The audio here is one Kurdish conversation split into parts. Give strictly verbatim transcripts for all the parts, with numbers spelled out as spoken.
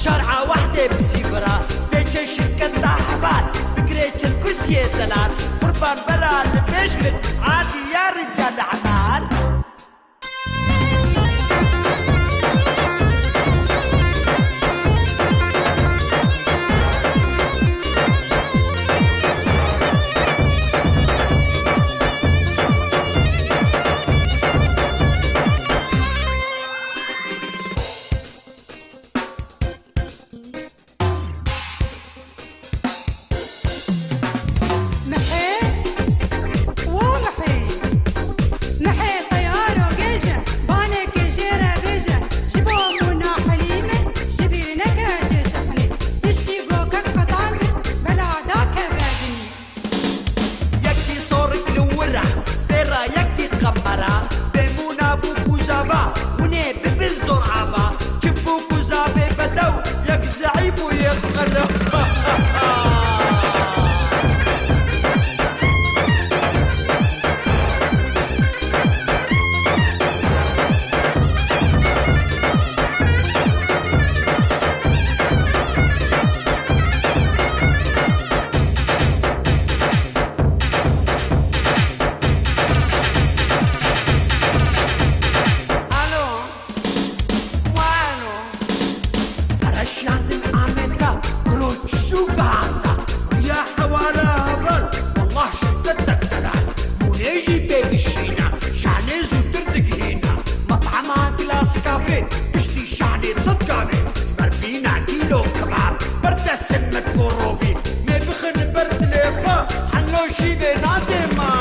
Şer'a wehdê bi sîvira, pêşê şirketa heval, fikirê çirkûsiyê zelal, qurban bera li pêş min, adî ya rica li heval. Mihê, wo mihê, mihê teyaro gêje, banekê jê re bêje, ji bo mûna Helîmê, ji bîr neke cê şehnê, tiştî go kek qetal be, bela dakeve binî. Yekî sorik li wira, pêra yekî qemera, bêmûna bû ku zava, hûn ê bibin zor ava, çi bû ku zavê bedew, yek zeîf û yek qelew. Alo, wano, pereşandin Amedka, Kuroçu gahanda, ya hewara heval, wallah şiddetek delal, mûnê jî pê bişîne, şanê zûtir digihîne, met'ema Glass Cafe, piştî şanê sed gavê, berbîna kîlo kebab, ber destên me korobî, mê bixin ber dilê xwe, helo şîvê nadê ma.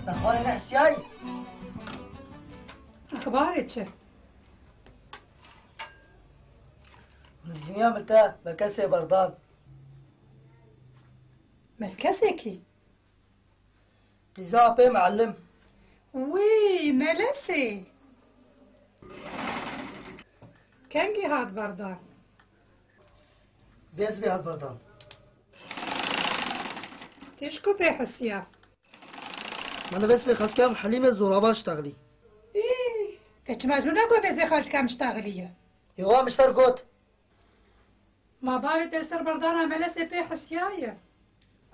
Te xalê nehsiyayî? Exbarê çi? Nizgîniya min te, Melkesê Berdan. Melkesekî? Qîza apê Meellim. Wî, Melesê! Kengî hat Berdan? Bêzbê hat Berdan. Tê ji ku pê hisiya? Min vê sibê xwest kem Helîmê zorava ştexlî. Î, te çima ji min re got ez ê xwest kem ştexlî ye? Ê wa min ji te re got. Ma bavê te li ser berdana Melesê pê hisiyaye?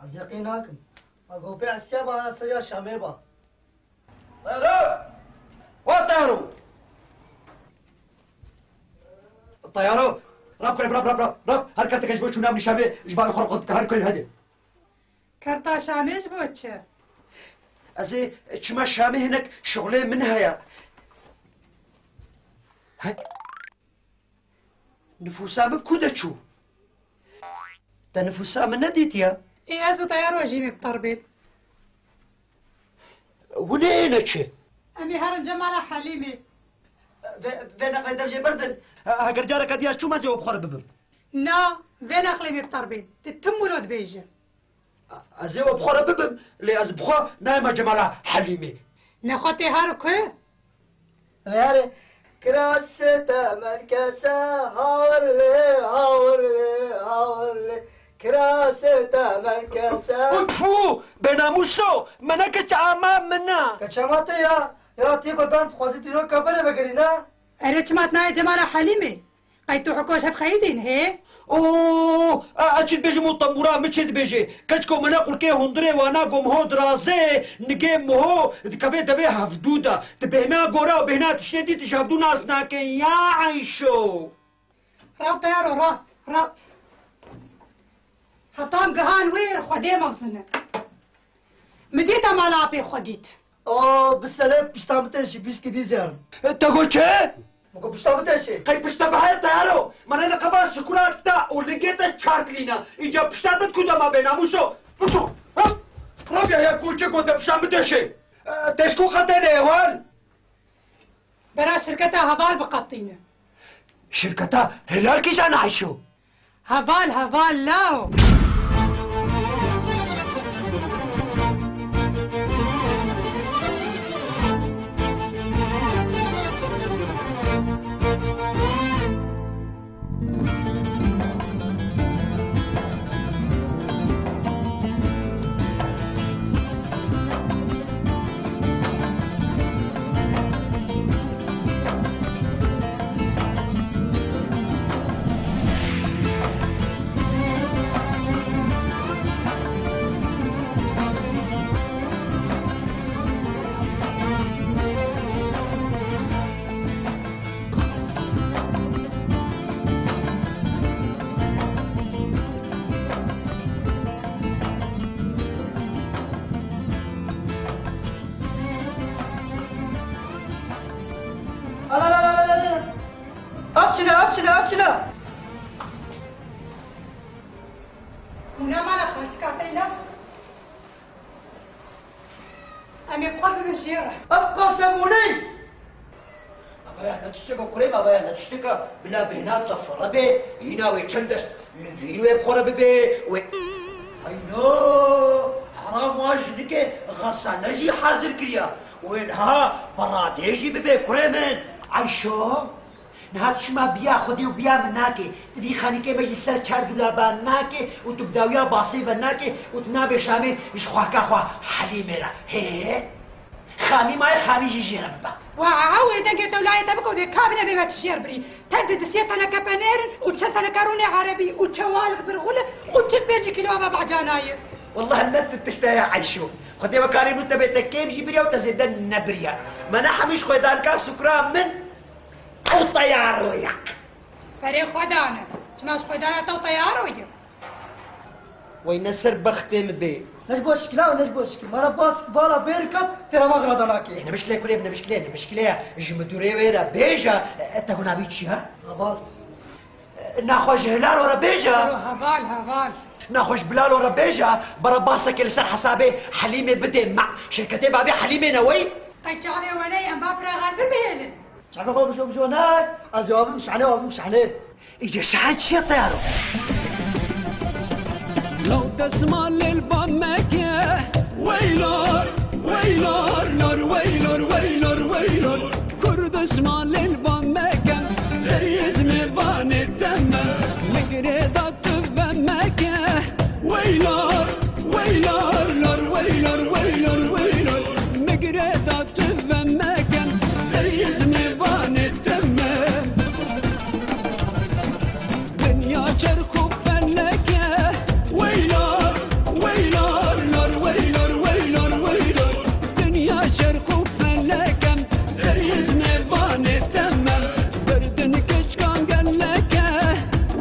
Ez yaqîn nakim. Ma got pê hisiya ba ana seriya Şamê ba. Teyaro! Wa teyaro! Teyaro! Rab kure, rab, rab, rab, rab! Her kerteke ji bo çûna min Şamê ji bavê xwe re qut bike, her kurê hede. Kerta Şamê ji bo çi? Ez ê çima Şamê hinek şixulê min heye. He? Nifûsa min ku de çû? Te nifûsa min nedîtiye? Ê, ez û Teyaro jî mê bi ter bên. Hûn ê ne çi? Em ê herin cemala Helîmê. Vê, vê neqlê dev jê berdin. Heger careke diya çûm ez ê we bi xwe re bibim. Na, vê neqlê mê bi ter bên. Tu tim wilo dibêjî. Ez ê we bi xwe re bibim, lê ez bi xwe nayême cemala Helîmê. Nexwe tê her ku? Vere, kirasê te melkese, hawirlê, hawirlê, hawirlê, kirasê te melkese. Pû, bênamûso, me ne keç ama min e. Keç ama te ya, ya tê bedan dixwazî tu îro kaberê vegerî ne? Erê çima tu nayê cemala Helîmê? Qey tu hikoş hep xeyidîn hê? Oo, a, a çi dibêjim û tembûra min çi dibêje? Keçko mene qurkê hundirê wana gomho diraze, nigê miho dikeve devê hevdû de. Di bêhna gora û bêhna tiştê dî tu ji hevdû nas nake ya Eyşo. Rav teyaro, rav, rav. Hetam gihan wêr xwedê mezin e. Min dît, mala apê xwe dît. O, bi selê pişta min têşî, piştî dî zerim. Te got çi? Min got pişta min têşî. Qey pişta bihayê teyaro. Mane li qeba sikura te û lingê te çar kilîna. Înca pişta te ku dema bê namûso. Pişto. Hop. Rabia ya koçe gote pişta min têşî. E, teşko qetene wan. Bera şirketa Heval biqetîne. Şirketa Hilal kîjan Ayşo? Heval, Heval law. Çila, çila. Hûna mala xaltika teyna. Em ê bi xwe bibin jê re. Ev qasemûnê! Avaya ne tişteke kurê me, avaya ne tişteke bila bêhna tefere bê, hîna wê çend dest li vîn wê bi xwe re bibê, wê. Hayno, heram wa jinikê xesane jî hazir kiriya. Wê niha bi radê jî bibê kurê min. Ayşo. Niha tu çima biya Xwedê û biya min nakê? Tu vî xanîkê me ji ser çar dûlaban nakê û tu bi dawiya basê ve nakê û tu nabê Şamê ji xwaka xwe Helîmê re. Hê? Xamî maye, xamî jî jê re bibe. Wa, wê dengê tewlayê te bike û dê ka bine bê me çi jêr birî. Te di disiye teneke penêrin û çend teneke rûnê erebî û çewalix birxule û çil pêncî kîlo ava bacanayê. Wallahî ne tu tişt heye Ayşo. Xwedê ve karî bû te bê te kêm jî biriya û te zêde nebiriya. Me ne hemî ji xwe dan ka sukra min. Ew teyaro ye. Perê xwe dane. Çima ji xwe dane te teyaro ye? Wey ne ser bextê min bê. Ne ji bo şikila û ne ji bo şikil. Mara bas bala bêr kat têra va xira dana kê. E, ne mişkile kurê, ne mişkile, ne mişkile ya. Ji midûrê wê re bêje, e, te gunabî çi ya? Heval. E, naxwe ji Hilalo re bêje. Heval, heval. Naxwe ji Bilalo re bêje. Bara basekê li ser hesabê Helîmê bidê me. Şirketê babê Helîmê ne wey? Qey çavê we ney em ba pira xal bibihêlin. Çavê xwe bijo, bijo ne, ez ê avim şehnê, avim şehnê. Îce şehn çi ye teyaro? Law desmalê li ba meke. Wey lor, wey lor, lor, wey lor, wey lor, wey lor. Kur desmalê li ba meke. Serê ji mêvanê teme. Li girê da tu ve meke. Wey lor, wey lor, lor, wey lor, wey lor, wey lor. Li girê da tu ve meke. Serê ji mêvanê teme. Dinya çerx û feleke. Wey lor, wey lor, lor, wey lor, wey lor, wey lor. Dinya çerx û feleke. Serê ji mêvanê teme. Derdin keçkan geleke.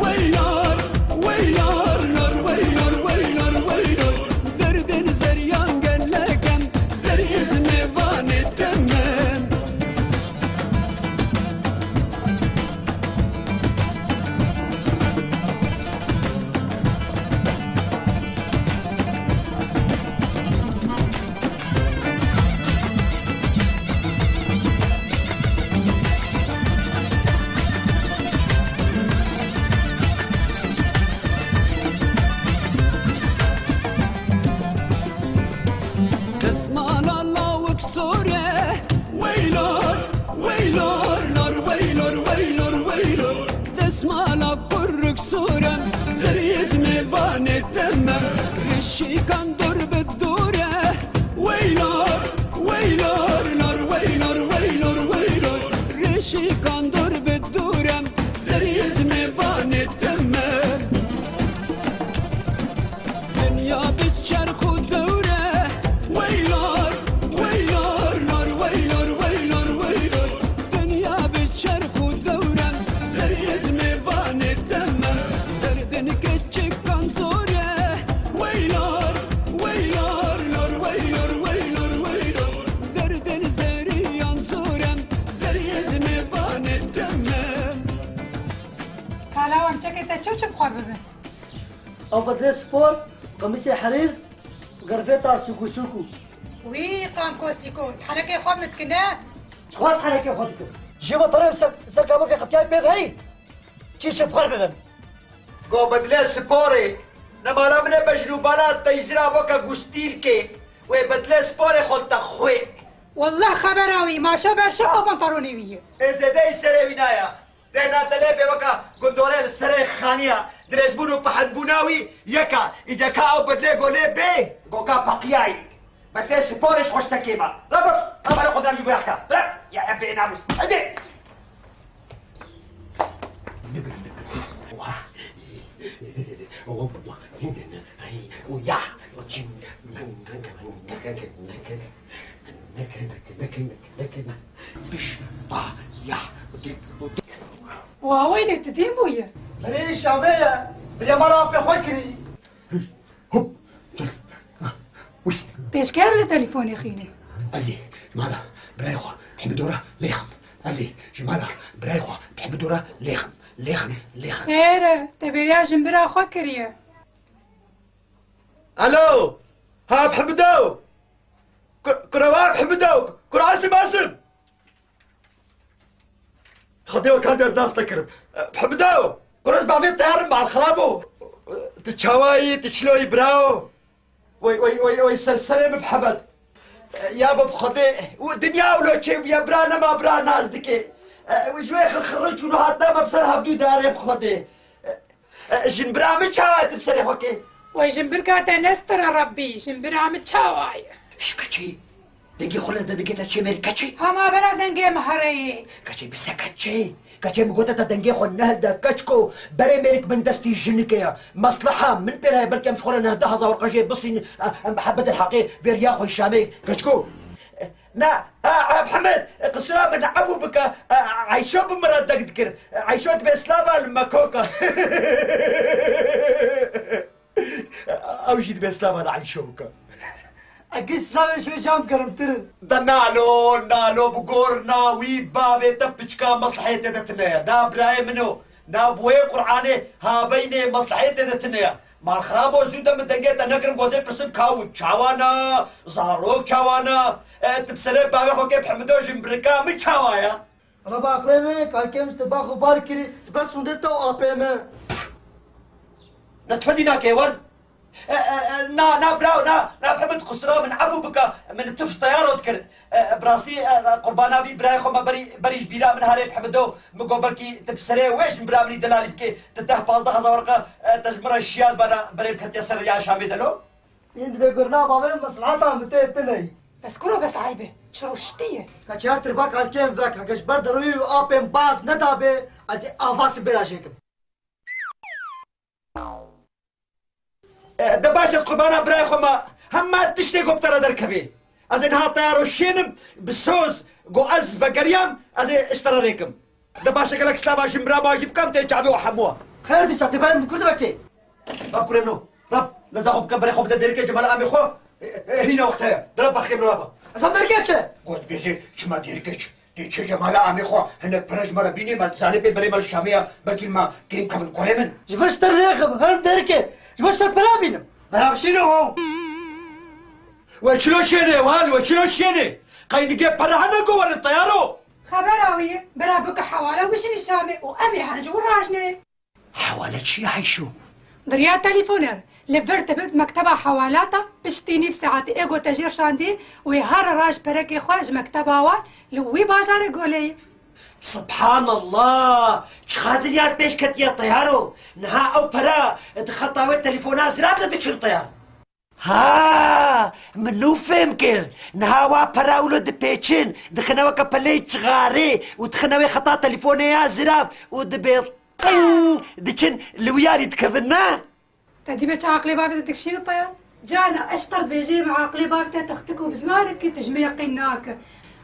Wey lor, wey lor, lor, wey lor, wey lor, wey lor. Derdin zeriyan geleke. Serê ji mêvanê teme. Desmala lawik sor e. Wey lor, wey lor, lor, wey lor, wey lor, wey lor. Desmala kurik sor e. Serê ji mêvanê teme. Rişîkan dor bi dor e. Wey lor, wey lor, lor, wey lor, wey lor, wey lor. Rişîkan dor bi dor e. Serê ji mêvanê teme. Dinya bi çerx û dewre. Wey lor, wey lor, lor, wey lor, wey lor, wey lor. Dinya bi çerx û dewre. Serê ji mêvanê teme. Derdin keçikan zor e. Wey lor, wey lor, lor, wey lor, wey lor, wey lor. Derdin zeriyan zor e. Serê ji mêvanê teme. Kala wan çekê te çew çi bi xwe bibin? Ew bedlê spor, qemîsê herîr, gervêta sukû sukû. Wî qanko sîko, herekê xwe min dikine? Çiqas herekê xwe dikim? Jê ve tarê ser, ser kabakê qetiyayê pê veyî? Çi çi bi xwe bibim? Go bedlê sporê, ne mala min e bejn û bala teyzira boka gustîlkê, wê bedlê sporê xwe te xwê. Wallah xebera wî, maşo berşo ew pantalonê wî ye. Ê zêdeyî serê wî naya. Dê na te lê bê weka gundorê li serê xaniya, dirêjbûn û pihendbûna wî yek a, îca ka ew bedlê golê bê, goka peqiyayî. Bedlê sporê ji xwe ji tekê me. Rabe, rabe, xwe dam jî boyaxka. Rab, ya ev bênamûs. Hadi. Wah. Wah. Ya. Piş, pa, ya. Wa weylê, tu dîn bûye? Berê Şamê ye. Bile mala apê xwe kirî. Hop. Uy. Pêşker li telefonê xîne. Ez ê, mala, birayê xwe, hemî dora lê xam. Ez ê ji mala birayê xwe Pihmido re lêxim, lêxim, lêxim. Xêr e, te bêriya jinbira xwe kiriye. Alo! Ha Pihmido! Ku-, kura wa Pihmido! Kura Asim Asim! Xwedê we kan ez nas nekirim. Pihmido! Kura ez bavê teyarim mal xirabo! Tu çawayî, tu çiloyî birawo? Oy, oy, oy, oy, ser serê min Mihemed. Ya bi Xwedê, û dinya wilo çêbûye, bira nema, bira nas dike. Û ji wê xirxirê çûn û hatine me bi ser hevdû darê bi Xwedê. Jinbira min çawa ye tu bi serê xwe kê? Wey jinbirka te nestir e Rebbî, jinbira min çawa ye? Şikeçî. Dengê xwe lê de dengê te çê mêrik keçê? Hema bera dengê min hereyê. Keçê bi se keçê. Keçê min gote te dengê xwe nehilde keçko. Berê mêrik min destî jinike ye. Mesleha min pê re ye, belkî em ji xwe re neh deh hezar werqe jê bisînin, em bi hebedil heqê bêriya xwe şamê keçko. Na, a, a, Mihemed, qisura min ebû bike, a, Eyşo bi min re deng dikir. Eyşo dibe slava li me koka. Ew jî dibe slava li Eyşo bike. Eke slavê şê cam germtir in. De nalo, nalo, bi gorna wî bavê te piçka meslehê tê de tune ye. Na birayê min o. Na bi wê Qur'anê habeynê meslehê tê de tune ye. Mal xirabo zû de min dengê te nekirin, gozê pirsim ka hûn çawa ne, zarok çawa ne? E, tu bi serê bavê xwe kê Pihmido jinbirka min çawa ye? Ana bi aqlê me, kalkê min ji te bax û bar kirî, ji ber sûndê te û apê me. Ne tifedî nake wer? E, e, e, na, na, biraw, na, na, Pihmid, qusura min, efû bike, min tif teyaro dikir. E, bi rastî, e, e, qurbana vî birayê xwe me berî, berî ji bîra min herê Pihmido, min got belkî tu bi serê wê jinbira min î delalî bikê, tu deh pazdeh hezar werqe, e, te ji min re şiyar bana, berê biketiye ser ya Şamê de lo. Hîn divê gurna bavê mesleheta min tê tune yî. Bes kuro bes eyb e. Çi rûştî ye? Ka çar tirba kalkê min vek, heke ji ber derûyî û apên baz nedabê, ez ê ava sibê re jêkim. E, de baş ez qurbana birayê xwe me. Hema tiştê ku bi te re derkevê. Ez ê niha teyaro şênim, bi soz, ku ez vegeriyam, ez ê ji te re rêkim. De baş e gelek slava jinbira me jî bikem, tê çavê û hemû. Xêr dîsa, tê berê min bi kurd vekê. Rab kurê min o. Rab, leza xwe bike berê xwe bide dêrikê Cemala amê xwe. E, e, hîna wext heye. De Rab baxkê min Rab. Ez em derkê çi? Got bêjê çima dêrikê çi? Dê çê Cemala amê xwe hinek pere ji me re bînê, me zanê pê berê me li Şamê ye, belkî me kêm kevin kurê min. Ji vir ji te rêxim, herim derikê. Ji vir ji te pere bînim. Bera bişîne ho. We çilo şênê, wal, we çilo şênê. Qey nigê pere hene ku werin teyaro. Xebera wî ye, bira bike hewale wişînî Şamê û em ê her ji wir rajnê. Hewale çi ye Eyşo? Diriya telefon er. Li vir dibe mekteba hewalata, piştî nîv saetê ê gote jêr şandî, wê her raj perekê xwe ji mekteba wan li wî bajarê goleyî. Subhanallah! Çiqa dinya li pêş ketiye teyaro. Niha ew pere di xeta wê telefona zirav de diçin teyar. Ha, min nû fêm kir. Niha wa pera wilo dipêçin, dixine weke peleyê çixarê û dixine wê xeta telefonê ya zirav û dibê qing, diçin li wî yarî dikevin, ne? Te dî be çi aqilê bavê te dikişîne te ya? Carna ez ji te re dibêjim, aqilê bavê te textik û bi zimanekî tu ji me yeqîn nake.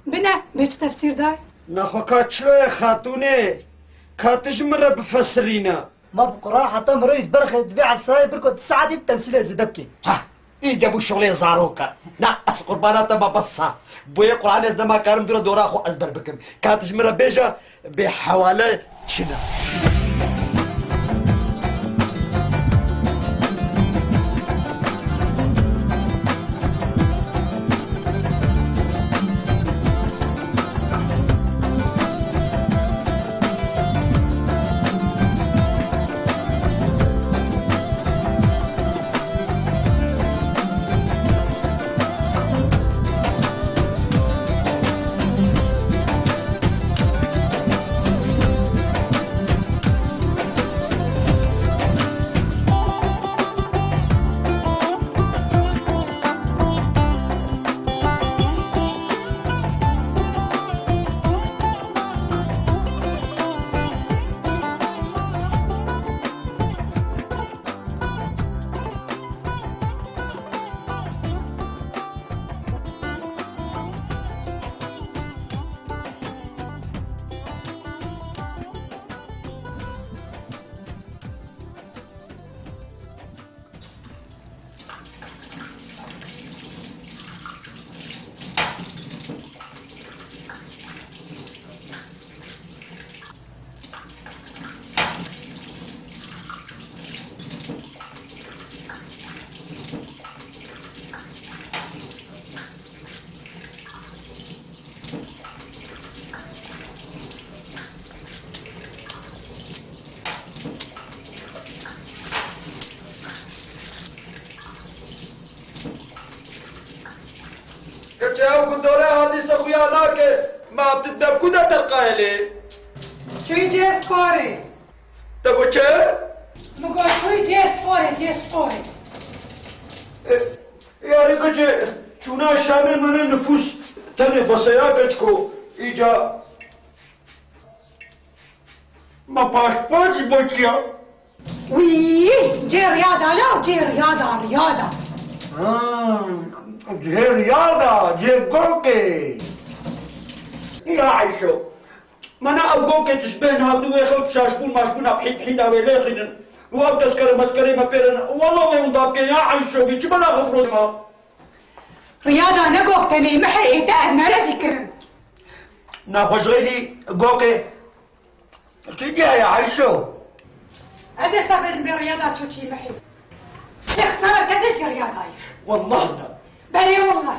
Bine, bê çi tefsîr day? Naxwe ka çilo ye xatûnê, ka tu ji min re bifesirîne. Ma bi Quran heta mirovî diberxe, divê efsayê bir ku di saetî temsîlê zêde bike. Ha, î de bû şolê zaroka. Na, ez qurbana te me bes sa. Boyê Quran ez nema karim dûre dora xwe ezber bikim. Ka tu ji min re bêje, bê hewale çi ne? Dore hadîse xuya nake, ma tu debku de terqayelê. Çi cê skorê? Te got çi? Min got, "Xwî cê skorê, cê skorê." E, yarî qicê, çûna Şamê min nifûs tenê veseya keçko. Îca ma paşpaş ji bo çi ya? Wî, cê riyada la, cê riyada, riyada. Ha, cê riyada, cê gokê. Ya Eyşo. Mana ew gokê tu ji bên hatû wê xew tu şaşbûn maşbûna pihîd pihîda wê lêxînin û ew tezkere mezkerê me pêrin. Walla wê hunda bike ya Eyşo bî çi bela xew ma. Riyada ne gok tenê mihê ê te ev merevî kirin. Naxweşxêlî gokê. Tu diya ya Eyşo. Ez ê xebezim bê riyada ço çî mihê. Şêx Teber kete jî riyada ye. Wallah na. Belê wallah.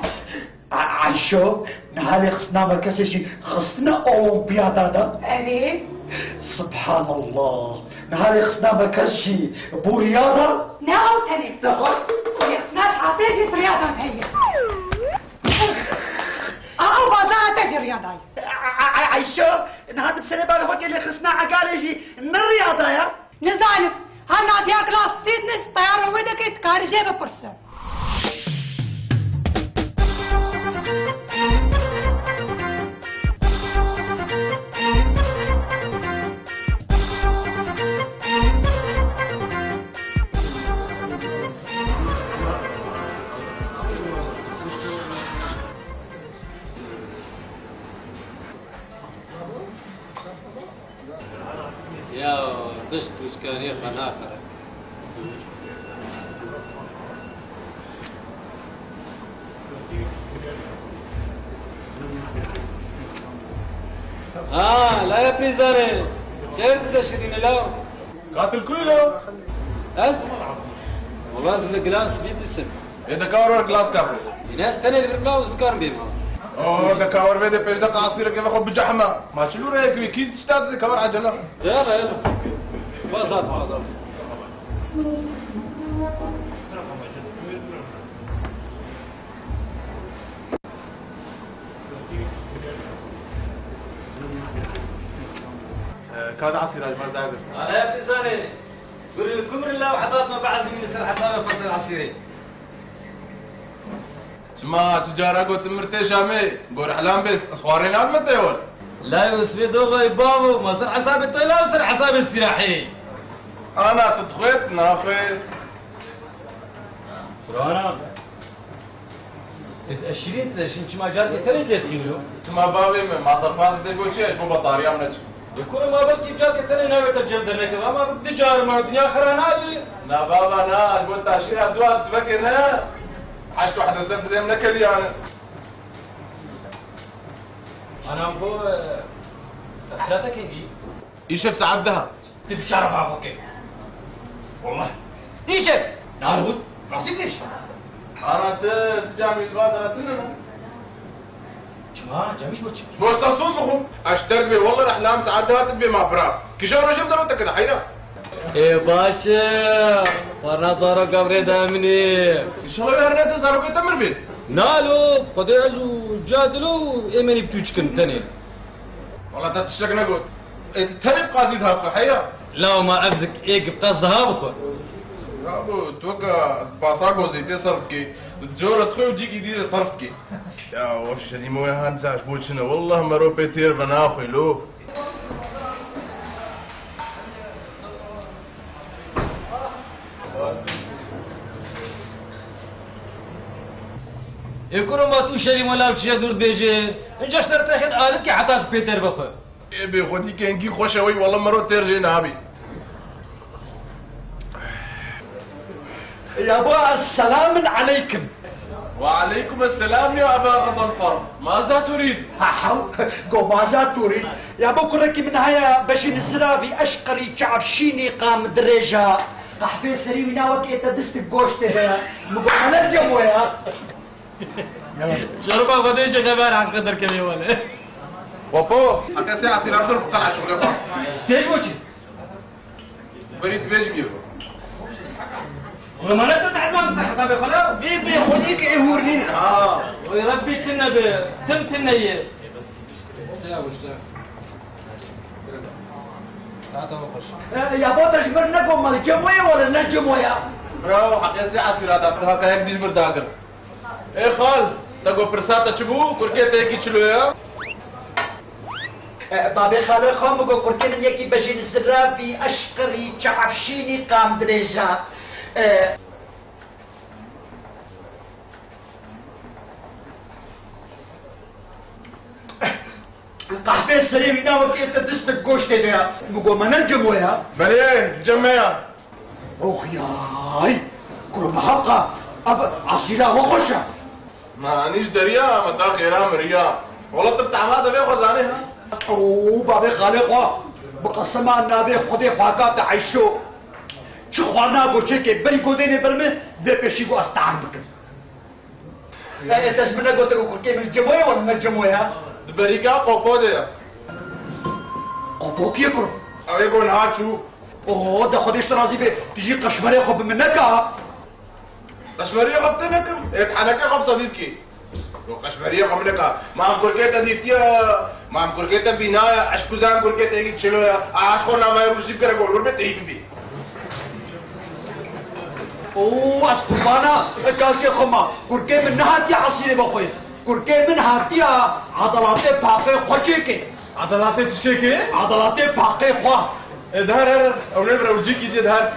A-, Ayşo, niha lê xistina me kesê jî xistine Olimpiyada de. Erê. Subhanallah. Niha lê xistina me kes jî bû riyada. Ne ew tenê. Ne xwe. Lê xistina ji hatê jî riyada heye. A, ew baza hate jî riyada ye. A, a, a, Ayşo, niha tu bi serê bavê xwe kê lê xistina egalê jî ne riyada ye. Nizanim, her nadiya klas fitness teyara wê dike, dikarî jê bipirse. Ya, dişt pûçkariyê xwe naxire. Ha, la ya pîzanê. Xêr tu de şirîne la. Katil kuylo? Ez? Wala ez li Glasgow disim. Ê, de ka war glass kafe. Yine ez tenê li vir Glasgow dikarim bêma. Oo, de ka war vê de pêş de qasîreke ve xwe bicehme. Ma çi lû reyek wê kî tişta dizê ka war acele. Yala, yala. Bazat, bazat. Ee, ka da asîra ji ber dagir. Ana ya pîzanê. Gurê li ku mirin law hesab me biezimîne ser hesabê xwe ser esîrê. Çima tu cara got tu mir tê Şamê? Gor ehlam bêst, ez xwarê nadime te wol. Lay wis vê doxayê bavo, ma ser hesabê te law ser hesabê sîrahê. Ana tu dixwêt, naxwêt. Qurana. Ê, ez şirîn, tu şin çima carkê tenê tê dixî wilo? Çima bavê min, ma serfan dizê got çi, ez bo batariya min neçim. Ê, kurê ma belkî carkê tenê navê te cem dernekeve, ama bi du car ma dinya xira nabî. Na bava, na, ez bo taşîra dua tu veke ne. Heşt û hede ser dilê min nekeviyane. Anam bo, e, xira te kengî? Îşev saet deha. Tu bi şeref ava ke. Wallah. Îşev. Narhut. Nasıl bir iş? Ana tu, tu camî li va de tune. Çima? Camî ji bo çi? Boşta sol bixum. Eşter be, wallah, ehlam saet deha tu be ma bira. Kişa rojim dero tekine, hayra. Ê baş e. Tarna zaro gavrê de min ê. İnşallah her ne de zaro be temir be. Nalo, Xwedê ez û Cadilo ê menî bi tu çikin tenê. Wala te tiştek negot. Ê, tu tenê bi qazî dihat xwe heya? Law ma ev zik ê bi qas diha bixwe. Ya bo, tu weke pasa gozê tê serf dikê. Tu cora dixwe û cîkî dî re serf dikê. Ya, of, şerîmo ya han saç bo çine. Wallah mero pê têr ve naxwe lo. Ê kuro ma tu şerî mala û çiya dûr dibêjê. Inca ji te re texên alîkê heta tu pê ter bixwe. Ê bê xwedî kengî xweş e wey, wele mero têr jê nabî. Yabo, esselamun aleykum. Ve aleykum esselam ya Eba Gazanfer. Maza turîd? Ha, ha, go maza turîd. Yabo, kurekî min heye, beşî nizira vî eşqerî çavşînî qam dirêja. Qehvê serî wî na wekê te distik goştê de. Min go hele cemo ya. Şerba xwedê çi xeber heqe derkevê wele. Wapo, heke sê asîra dur qala şule xwe. Sê ji bo çi? Berî dibêjim yê. Wala mala tu tehzan bi hesabê xwe la? Bê, bê, xwedî ki ê hûr nîn. Ha. Oy Rebbî tune be, tim tune ye. E, ya bo te ji vir negot malê, cemo ye wala ne cemo ye? Bravo, heqê sê esîra da, tu haka yek dî ji vir dagir. Ê xal, te got pirsa te çi bû? Kurkê te yekî çilo ye? E, babê xalê xwe min got, kurkê min yekî bejîn ziravî, eşqirî, çavşînî, qam dirêj a. E, Qehpê serê wî na wekî te distik goştê de ya. Min got, me ne cemo ya? Belê, cem me ya. Ox yay! Kuro me heqa, ev esîra we xweş e. Me anî ji deriya, me da xêra miriya. Wala tu bi tehma devê xwe zanê ha? Oo, babê xalê xwe, bi qesema navê Xwedê xwe haka te eyşo. Çi xwarina goçekê berî godênê ber min, vê pêşî got ez tehm bikim. E, e, te ji min negote ku kurkê min cemo ye, wan ne cemo ye? Di berîka qopo de ye. Qopo kî ye kuro? Ew ê ku niha çû. Oho, de Xwedê ji te razî be, tu jî qeşmerê xwe bi min neka. Qeşmeriyê xwe bi te nekim. Ê, ti henekê xwe bi sedî dikî. Yo, qeşmeriyê xwe bi neka. Ma em kurkê te dîtiye, ma em kurkê te bînaye, eşk û zan kurkê te yekî çilo ye. A, ez xwe navayê rûsî bikire, gor gor bê teyî bibî. Oo, ez qurbana, e, kalkê xwe ma. Kurkê min nehatiye esîrê be xwe. Kurkê min hatiye edaletê paqê xwe çêke. Edaletê çi çêke? Edaletê paqê xwe. E, dihar her, ew ne bir ew cîkî diye dihar.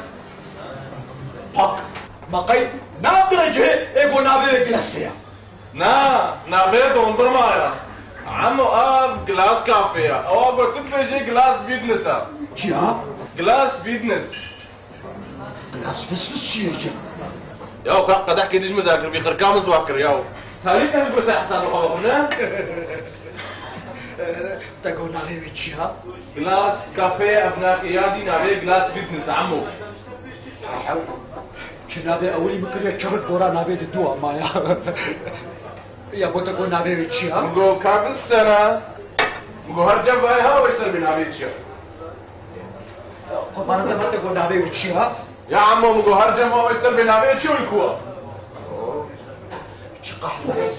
Pak. Ma qey, nav dire cihê, ê go navê wê Gilesê ye. Na, navê dondurma ya. Emo, ev Glass Cafe ya. Ewa got tu dibêjî Glass Business a. Çi ya? Glass Business. Glass Business çi ye cem? Ya ka qedehkê dij min dakir, vî qirka min ziwa kir ya. Talî te ji bo ser hesabê xwe bixwîne. Te got navê wî çi ya? Glass Cafe, ev nake ya dî navê Glass Business, emo. Çi navê ewilî min kiriye, çi bit gora navê di dû a ma ya. Ya bo te got navê wî çi ya? Min got ka bi sera. Min got her cem vay ha, wê ser bê navê çi ya? Qurbana te, ma te got navê wî çi ya? Ya emo, min got her cem vay, wê ser bê navê çi ya, wî ku ya? Çi qehwe.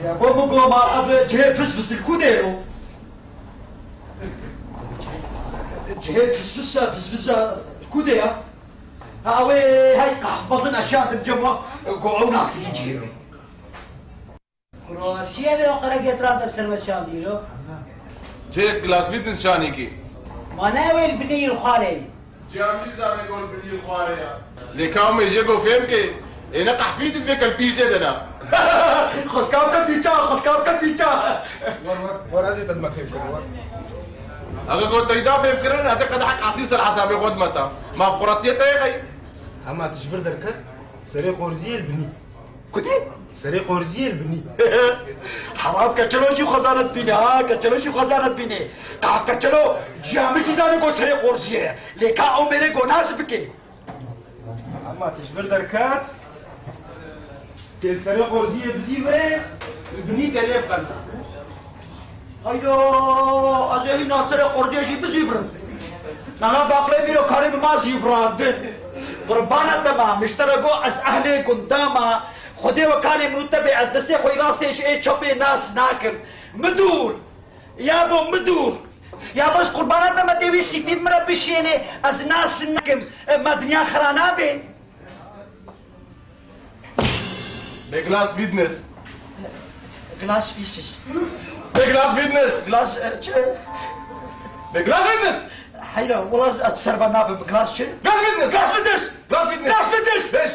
Ya bo min got ma ev cihê pis pis li ku de yo? Cihê pisvisa, pisvisa ku de ya? Ha, ew ê hey qehbezin eşandim cema, go ew nas dikî cihê wê. Kuro, çi ye vê o qere getiran te ser me şandî lo? Cihê Glass Business şanî kî? Ma ne ew ê li binî yî xwarê. Cem jî zanê gol binî xwarê ya. Lê ka em ê jê go fêm ke, ê ne qehpî dît vê kel pîş dê de na. Xwezka bike pîça, xwezka bike pîça. Wer, wer, wer, ez ê te dime fêm kirin, wer. Eger go teyda fêm kirin, ez ê qedehek esîr ser hesabê xwe dime te. Ma quretiyê te yê xey? Hema tu ji vir derket, serê qorziyê li binî. Kutî? Serê qorziyê li binî. Heram keçelo jî xwe zane dibîne, ha, keçelo jî xwe zane dibîne. Ka keçelo, ciya min jî zane go serê qorziyê ye. Lê ka ew mêrê go nas bike. Hema tu ji vir derket, tê li serê qorziyê bizîvire, li binî te lê biqelna. Hayda, ez ê hîna serê qorziyê jî bizîvirim. Nana baqlê bîro karê min ma zîvirandin. Qurbana te ma, miştere go ez ehlê gunda ma, Xwedê we karê min û te bê, ez destê xwe yê rastê ji ê çepê nas nakim. Midûr! Yabo midûr! Yabo ez qurbana te me tê wî sîpî min re bişênê, ez nas nakim. E, me dinya xira nabê. Be Glass Business. Glass Business. Be Glass Business. Glass, e, çi? Be Glass Business. Heyra, wala ez, ez ser ve nabim. Glass çi? Glass Business. Glass Business. Glass Business. Glass Business. Beş.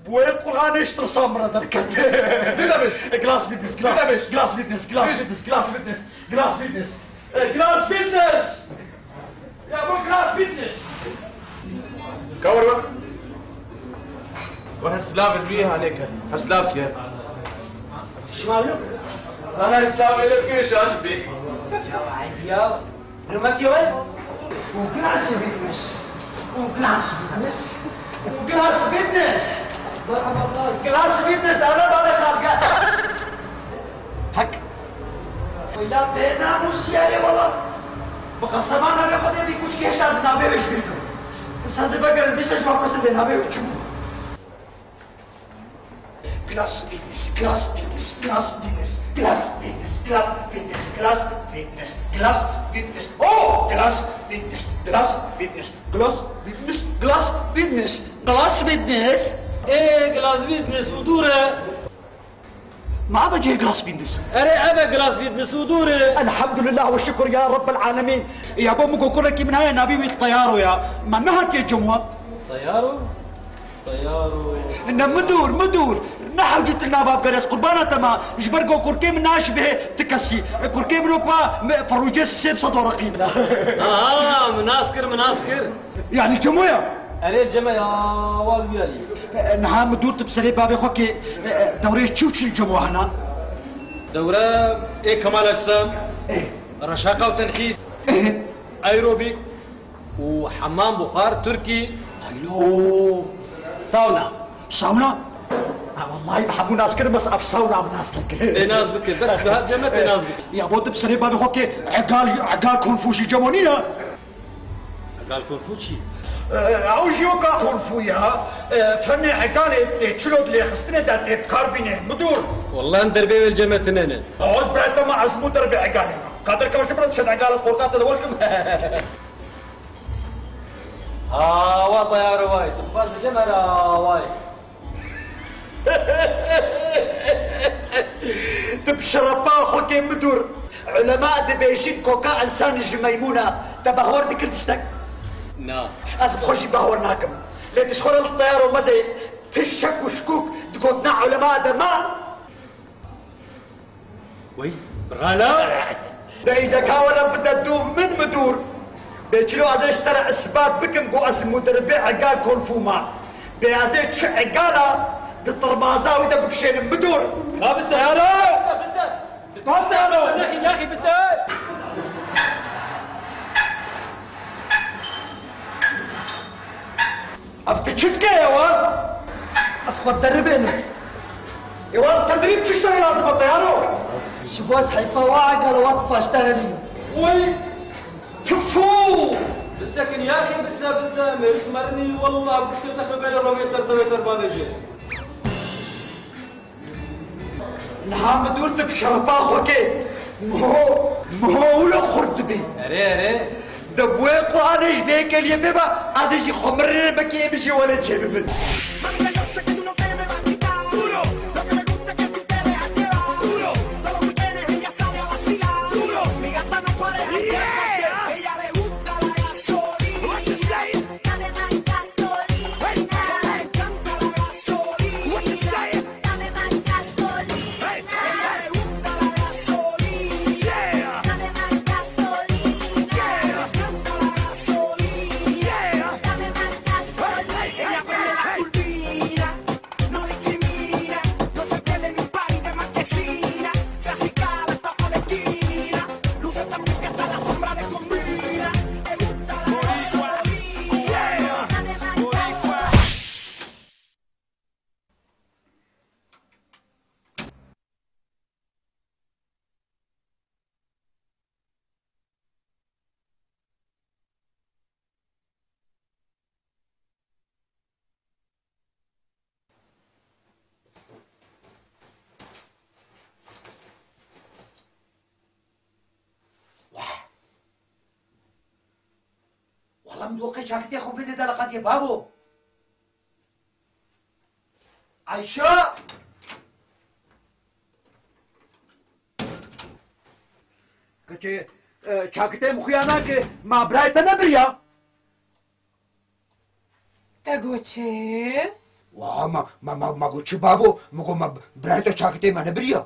Bu ev Qur'anê ji tirsa min re derket. Dida beş. Glass Business, Glass, Dida beş. Glass Business, Glass Business, Glass Business, Glass Business. E, Glass Business! Ya bo Glass Business! Ka wer wer. Wer her silav bi hanê ke. Her silav ke. Şima yok. Ana silav ele ke şaş bi. Ya, ya. Hürmet yok. Bu Glass Business. Bu Glass Business. Bu Glass Business. Glass Business. Ana bana kavga. Hak. Wela bênamûsiyane wela. Bi qesema navê Xwedê vî kuçkê hêşta ez navê wê ji bîr kirim. Sazê vegerin, dîsa ji wan xwestin bê navê wê çi bû? Glass Fitness, Glass Fitness, Glass Fitness, Glass Fitness, Glass Fitness, Glass Fitness, Glass Fitness. Oh, Glass Fitness, Glass Fitness, Glass Fitness, Glass Fitness, Glass Fitness. Ê, Glass Fitness û dûr e. Ma eve cihê Glass Fitness? Erê, eve Glass Fitness û dûr e. Elhamdulillah ve şükür ya Rabbel alemin. Ya bo min got, kurrekî min heye navê wî Teyaro ya. Ma nehatiye cem wan? Teyaro? Teyaro. Ne midur, midur. Ne hewcî tu nava bigerê, ez qurbana te ma. Ji ber ku kurkê min naşibihê ti kesî. Kurkê min wek wa me ferûcê sê sed wereqî min. Aha, min nas kir, min nas kir. Yani cemo ya? Erê, ceme ya, wal wiyalî. E, niha midur tu bi serê bavê xwe kê, e, e, dewrê çi û çi cemo hena? Dewre ê kemal ecsa, e, reşaqa û tenhîs, e, aerobîk û hemam buxar, Tirkî. Alo. Sauna. Sauna? Ha, wallahî bi hemû nas kirim, bes ev sauna min nas nekir. Tê nas bikir, bes bi her ceme tê nas bikir. Ya bo tu bi serê bavê xwe kê egal, egal konfû jî cemo nîne? Egal konfû çi? E, ew jî weka konfû ya. E, fenê egalê tê çilo di lêxistinê de tê bi kar bîne. Midur. Wallah em derbê wê ceme tine ne. Oz bira te ma ez mû derbê egalê ma. Kadir Kavşi bira çend egala qorka te de werkim. Ha, wa teyaro vay. Tu baz ceme ra vay. Tu bi şerefa xwe kê midur. Ulema dibêjin koka însan ji meymûn e. Te bahwer dikir tiştek? Na. Ez bi xwe jî bahwer nakim. Lê tu ji xwe re li teyaro mezê, tu şek û şikûk di gotina ulema de ma. Wey, birana. De îca ka were bide dûv min midur. Bê çilo ez ê ji te re isbat bikim ku ez mudiribê egal konfû ma. Bê ez ê çi egala di tirmaza wî de bikişênim midur. Ka bise. Yara! Bise, bise. Bise, bise. Nexî, nexî, bise. Ev tu çi dike êwar? Ez xwe deribênim. Êwar tedrîb çi ştê lazim e teyaro? Ji bo ez heyfa wa egala wa tu paşte herî. Oy! Tfu! Bisekin yaxî, bise, bise. Mêrik merinî, wallah, biştê te xebere rawê ter, tewê ter bavêje. Niha midur tu bi şerefa xwe kê. Miho, miho wilo xurt dibî. Erê, erê. De bi wê quranê ji vê keliyê bê ba, ez ê jî xwe mirê bekê min jî were çê bibin. Wah! Wala min doqê çakitê xwe bide deleqatiyê babo. Ayşe! Keçê, e, çakitê min xuya nake, ma birayê te nebiriya? Te got çi? Wa, ma, ma, ma, ma got çi babo? Min got ma birayê te çakitê me nebiriya.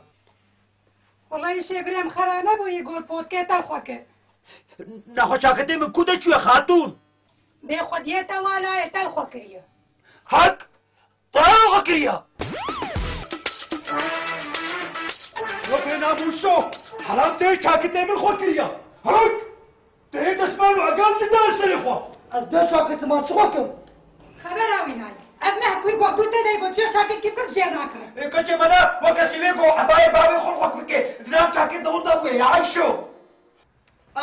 Wela îşê birê min xera nebû, yê got potkê te xwe kir. Nexwe çakitê min ku de çûye xatûn? Bê xwediyê te wa layê te xwe kiriye. Hak! Te xwe kiriya! We bênamûso! Heram tê çakitê min xwe kiriya! Hak! Tê destmar û egal dida serê xwe! Ez bê çakitima çi xwe kim? Xebera wî nayê. Ev meh ku got tu tê de got çi çakit kî kir jê nakir. Ê keçê me ne, weke sîvê ku ebayê bavê xwe xwe bike, di nav çakê de hûn da bûye, ya Ayşo!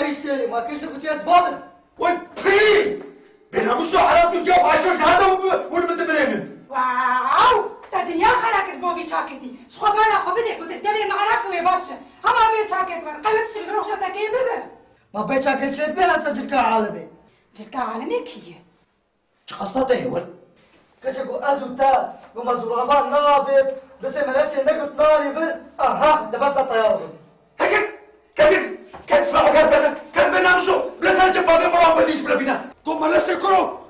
Ey Sêrê, ma kê ji kutiya ez babim? Wey pî! Bênamuso, hera tu gel, Ayşe ji hada hûn, hûn min dimirênin. Wow! Te dinya xera kir bo vî çaketî. Ji xwe bala xwe bidê ku te devê me Iraq wê baş e. Hema vê çaket wer. Qewet şi ji roşa te kê bibe. Ma bê çaket çê dibe heta cilka alimê. Cilka alimê kî ye? Çi qasta te hêwir? Keçê ku ez û te bi me zûravan nabêt, bi sê melesê negirt nanî vir, aha, dibesta teyar bin. Heket! Kevin! Kes ve agar bana! Kes bana muso! Bile sadece bavê Mirwan bidîş bile bîne! Ku melesê kuro!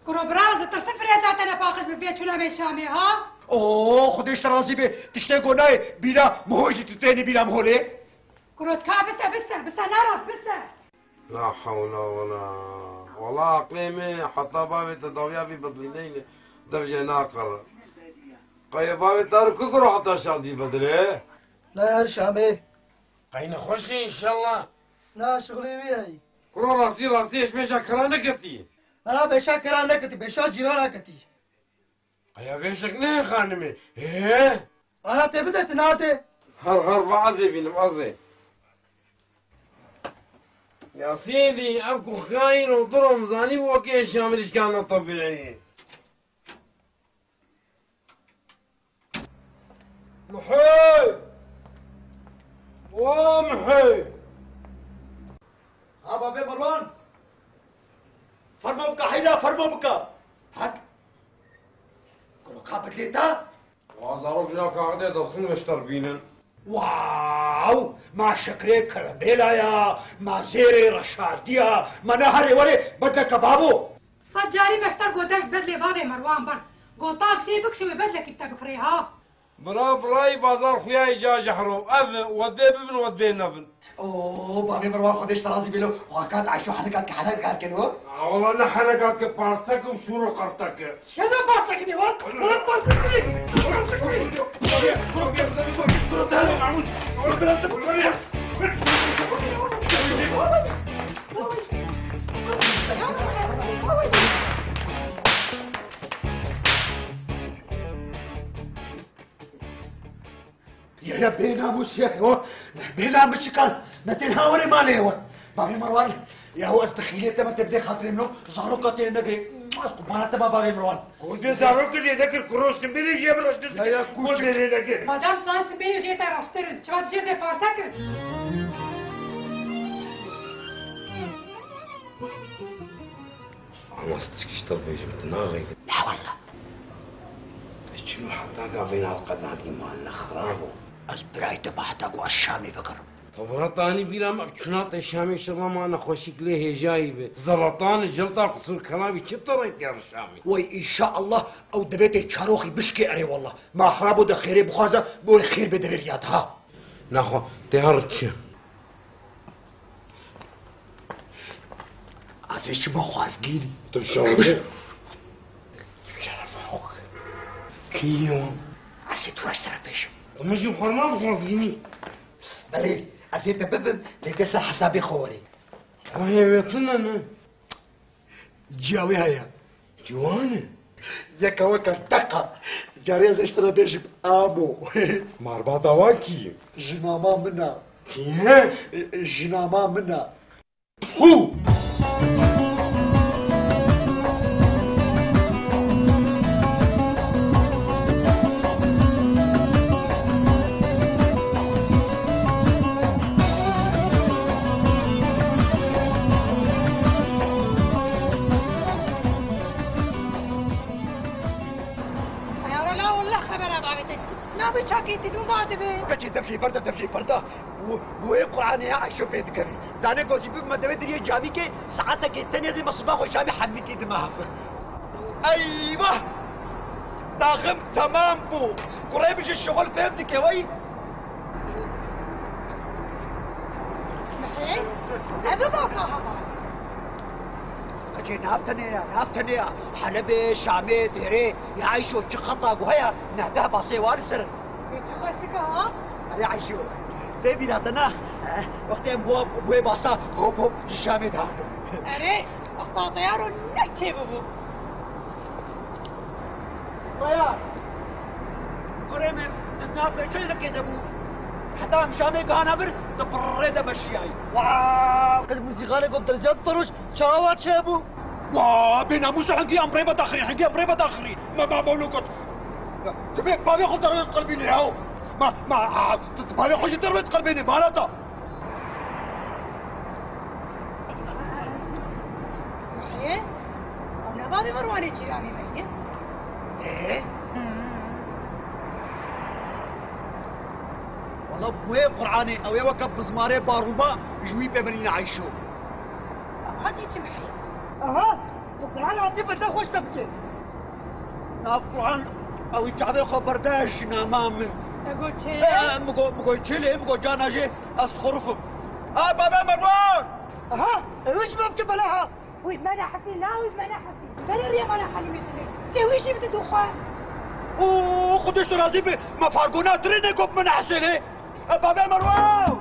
Kuro bira, ez ditirsim firêta te ne paqij bi vê çûna vê Şamê, ha? Oo, Xwedê ji te razî be, tiştê ku nayê bîna miho jî tu tênî bîna miho lê. Kuro dika bise, bise, bise, nara, bise. La hewla wela. Wela aqlê me heta bavê te dawiya vî bidlîneyne dev jê naqere. Qayê bavê te ku kuro heta şadî bidire? Na her Şamê. Qey nexweş e înşallah. Na şixulê wî heyî. Kuro rastî rastî eş bêja kira neketî. Na bêşa kira neketî, bêşa cîrana ketî. Aya vêşek ne xanimê. He? Ana te bide, tu nade. Har har va azê bînim azê. Ya Sêdî, ev ku xayîn û dirom zanî wekê şamirişkana tebîî. Mihê! O Mihê! Ha bavê Merwan! Fermo bike heyra, fermo bike! Hek! Kuro ka bidlê te? Wa zarok jina kaxidê dixin vişter bînin. Wow! Ma şekrê kerebêla ya, ma zêrê reşardiya, ma ne herê werê bedleke babo! Sed carî me ji te got dev ji bedlê bavê Merwan bir. Got tak jê bikişe wê bedlekî bi te bikirê ha. Bira birayî bazar xuyayî ca ji hero. Ev e, we dê bibin, we dê nebin. Oo, bavê Merwan Xwedê ji te razî bê lo. Wa kat Ayşo henikat ke helal kar keno. Wala ne henikat ke partek û şûr û qertek e. Keda partek ne wa? Wa partek ne? Partek ne? Ya, ya, bênamûs ya, o, bênamûs çikan, ne tenha were malê we. Bavê Merwan, ya, o, ez dixîlê te me te bidê xatirê min o, zaroka tê negirê. Ez qurbana te ma bavê Merwan. Kurdê zarokê lê nekir, kuro simbêlê jê bi reştir. Ya, ya, kurdê lê nekir. Madam san simbêlê jê te reştir in, çiva dijê te parse kir? Ama stişkî ji te bêjim, tu naxêkî. Ne walla. Ez çûm heta gavên halqedan dî ma ne xirab bû. Ez birayê te ba heta ku ez Şamê vegerim. Tevrat anî bîra me, çûna te Şamê şirva ma nexweşîk lê hêjayî be. Zeratan cilta qisûr kelavî çi te rêtiya Şamê? Wey înşaallah ew devê tê çaroxî bişkê erê walla. Ma xirab û de xêrê bixwaze, bi wê xêr bê devê riya de ha. Naxwe, tê her çi? Ez ê çima xwazgînî? Tu şawirê. Şerefa xwe. Kî ye wan? Ez ê tu re ji te re bêjim. Tu min jî xwarna bi xwazgînî. Belê, ez ê te bibim, lê dê ser hesabê xwe werê. Xwe hêvêtin ne ne. Ciya wê heye. Ciwan e. Yeka weke teqa. Carê ez ji te re bêjim amo. Marbata wan kî ye? Jinama min a. Kî ye? Jinama min a. Hû! Yaro la wallah xebera bavê te. Navê çakê te dû va dibe. Keçê dev jê berde, dev jê berde. Û, û ê Qur'anê ya Ayşo pê dikevî. Zanê gozî bibime devê diriyê camîkê, saetekê tenê zê me siba xwe camî hemîkî dime hev. Eyvah! Daxim temam bû. Kurê min ji şixul fêm dike wey. Mihê, ev e baka hava. Ecê nav tenê ya, nav tenê ya. Helebê, Şamê, Dêrê, ya Ayşo çi xeta guheya, neh deh basê wa li ser in. Ê çi xweşik e ha? Erê Ayşo, tê bîra te na? Wextê em bo, bo wê basa hop hop ji Şamê dihatin. Erê, wexta te yaro ne çê bibû. Teyar. Kurê min, di nav pêçelikê de bû. Heta em Şamê gihana vir, di pirrê de meşiyayî. Wow! Qet muzîkanê got Derziyat Feroş, çawa çêbû? Wa, bênamûsa hingî em rê vedaxirî, hingî em rê vedaxirî. Me, me, me wilo got. Tu bê bavê xwe derwêt qelbînê, hew. Ma, ma, a, tu, tu bavê xwe jî derwêt qelbînê, malata. Wahê, ew ne bavê Merwanê cîranê me ye? Ê? Wala wê Qur'anê, ew ê weke bizmarê barûba ji wî pê binîne Eyşo. Hadi çi mehê? Aha, bi Qur'an hatî bi te xweş te bike. Na Qur'an, ew ê çavê xwe berde ji nama min. Te got çê? E, e, min got, min got çê lê, min got cana jê, ez xurifim. Ha, bavê Merwan! Aha, ew ji me bike bela ha. Wî me nehesî, na wî me nehesî. Berê rê me ne Helîmê dilê. Tê wî jî bide dû xwe. Û Xwedê ji to razî be, me fargona dirê negot min nehesê lê. E, bavê Merwan!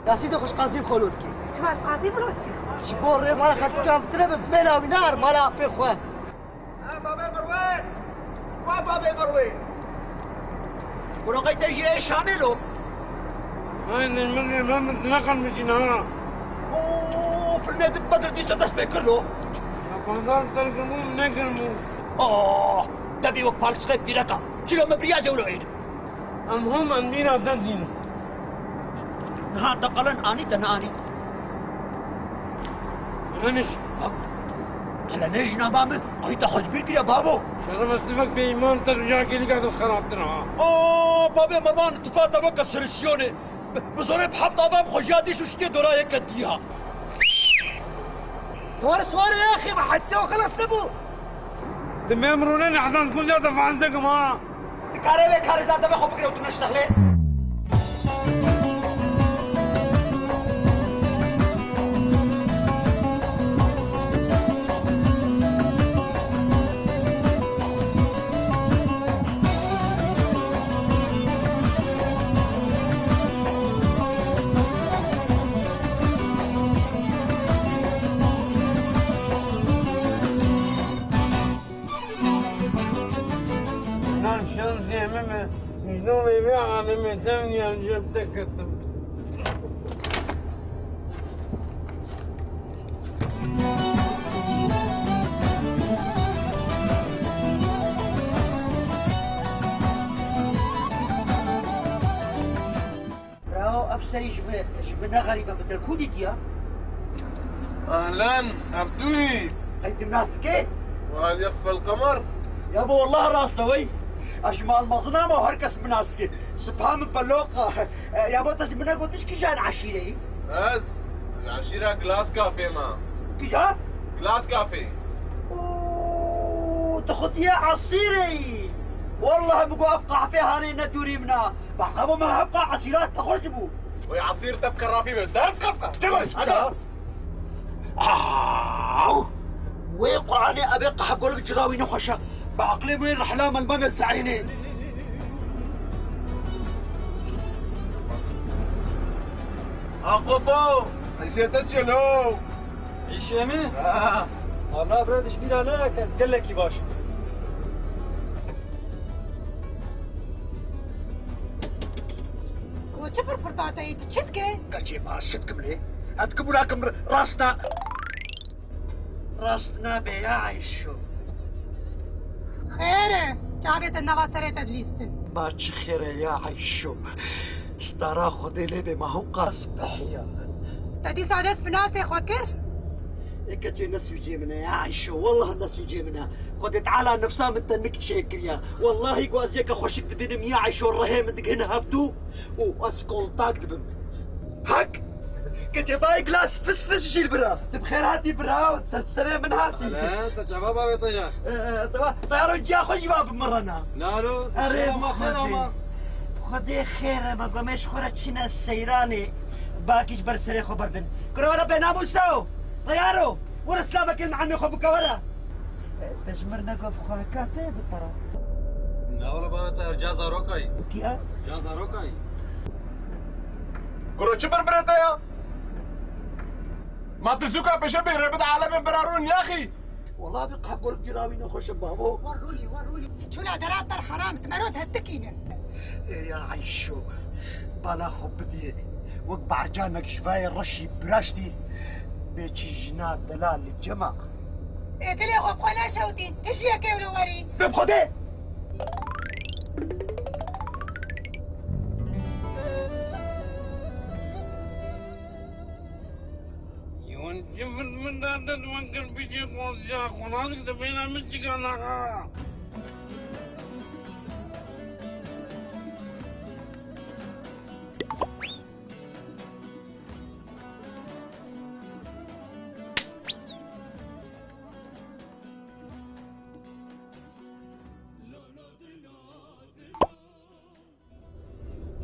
Yasî de xwe ji qazî xwe lo dikî. Çima ji qazî xwe lo dikî? Ji bo rê me xetikan bitire be, bimêna wî nar mala apê xwe. Ha, bavê Merwê! Wa bavê Merwê! Kuroqey te jî ê şanê lo? Aynen, min rê me min neqan min jî niha. Oo, filmê di Bedir dîsa dest pê kir lo. Ya, bazar terkim û nekirim û. Oh, devî wek palçiqê pîreka. Çilo me biriya zewlo êne. Em hom em dîna te dîn. Niha te qelen anî te neanî. Qelenê ji, qelenê ji nava min, ayî te xwe ji bîr kiriye babo. Şeref ez tifek bê îman te riya gelîka te xerabtir ha. O, babê Merwan tifa te weke sirîsyonê. Bi, bi zorê bi heft ava bi xwe jiya dîş û şitiyê dora yeke diya. Swar swar ya axî, me hetse xelas nebû. Di me mirûnê nehdan kunca te fazle kim ha. Dikare wê karê zaf deme xwe bigire û tu neştexlê. Nan şansê min e, vicdanê vê alemê tevniya cem te ketim. Bravo, ev serî ji min, ji min ne xerîb e, min te kû dîtiya? Ehlen, ev tu yî? Hey, tu nas dikê? Wa hel yexfel qemar? Ya bo, wallah rast e wey. Ez ji malmezin ama her kes min nas dike. Sibha min beloqa. E, ya bo, te ji min negotiş kîjan eşîre yî? Ez? Eşîra Glass Cafe me. Kîjan? Glass Cafe. Oo, tu xwe diye esîrê yî. Wallah min got ev qehvehanê ne dûrî min a. Baqe bo me hevqa esîrat te xweş dibû. Wê esîr te bi kerrafî be. Ders qefqa. Çilo, hadi. Aw! Wê Qur'anê, evê qehgolik cira wî nexweş e. Bi aqilê wê rihla melmene zeînê. Aqopo, îşê te çilo? Îşê min? Ha. Allah bira dişbîra ne, ez gelekî baş. Ku çi firfirta te yî, tu çi dikê? Keçê ma şit kim lê? Ez dikim û nakim rast na-, rast nabe ya Eyşo. Xêr e, çavê te nava serê te dilîstin. Ma çi xêr e ya Eyşo? Stara Xwedê lê be ma hewqas behiya. Te dîsa dest bi nasê xwe kir? Ê keçê ne sûcê min e ya Eyşo, wallah ne sûcê min e. Xwedê Teala nefsa min te nik çêkiriya. Wallahî ku ez yeke xweşik dibînim ya Eyşo, rihê min digihine hevdû û ez kontak dibim. Hek! Keçê bayê gilas fis fis jîr bira. Tu bi xêr hatî bira, ser serê min hatî. Hele, te çava bavê te ya? Ee, te va, teyaro ciya xwe jî va bimirana. Lalo, erê, çava xêr Xwedê. Ama. Xwedê xêr e, me gomê ji xwe re çine seyranê. Bakî ji ber serê xwe berdin. Kuro were bênamûsa o. Teyaro. Were silavekê li emê xwe bike were. Te ji mir negot xwe heka te bi te re. Na wele bana te ca zarokayî. Kiya? Ca zarokayî. Kuro çi birbirê te ya? Ma tu zûka pêşe bê rebit alemê bira rûn yaxî. Wela bi qehgolik cira wî nexweş e babo. Wa rûlî, wa rûlî. Çûna dera ber heram, ti merot hetikîne. Ê ya Eyşo, bala xwe bidiyê. Wek bacanek ji vayê reşî biraştî. Bê çi jina delal li cema. Ê dilê xwe bi xwe neşewtîn, tu jiyekê wilo werî. Bê bi Xwedê! Yon cifir min da dad min kir bîcê xwe ya xwe nazik de bêna min çika naxa.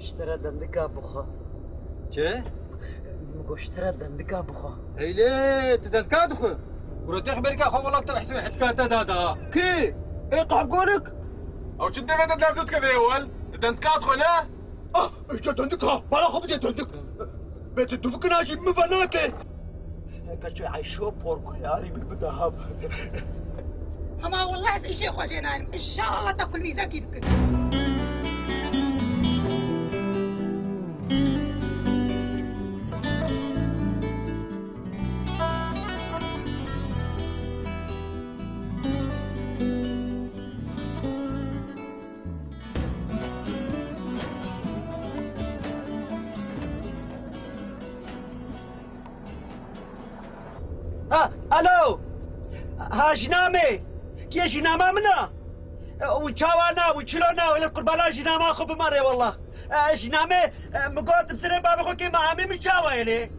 Ji te re dendika bixwe. Çi? Min got ji te re dendika bixwe. Heylê, tu dendika dixwe? Kuro te xeberka xwe wela tu hesibê hetka te da da. Kî? Ê qehgolik? Ew çi devê te derdû dike vê ewel? Tu dendika dixwe ne? Ah, îşte döndük ha. Bana kapı diye döndük. Beti duvukun acı mı bana ke? Kaçı ayşo porku yari mi bu daha. Ama vallahi ez işe koyacağım. İnşallah da kulmizaki bikin. Ha, alo! Ha, jina me! Kê jina ma min a? E, û çawa na, û çilo na, wele qurbana jina ma xwe bimare wallah. E, jina me, e, mi got bi serê bavê xwe kê ma amê min çawa ye lê?